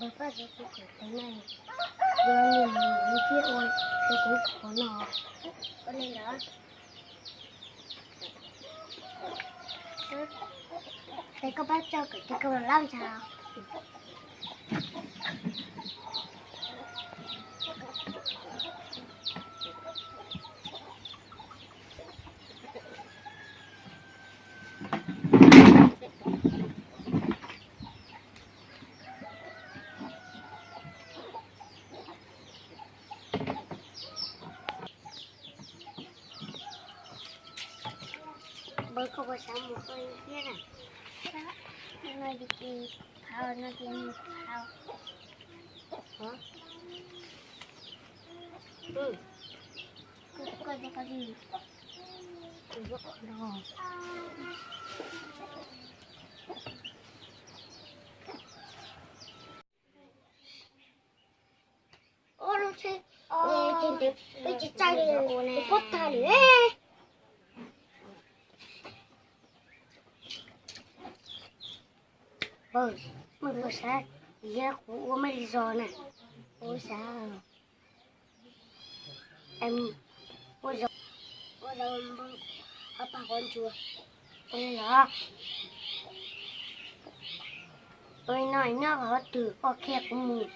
Pab txog kuv kawm tes no, kuv niam mus thiab ua rau kuv qhov no. Ua li ntawd. Ces koj pab tso kawm tes koj los lab ntsha. Npawg, koj puas xav mus ua thiab na? No ces phau, no ces phau. Koj, koj, koj, ua lub tsheb, tsis txaij li, kuv pob tag li. Pawg, mej puas xav yog kuv ua mej li zog na? Kuv xav. Em, ua zog, ua zog, qhov pag qhov ntsua. Ua li los, ua li no nyob qhov twg koj qhia kuv mus.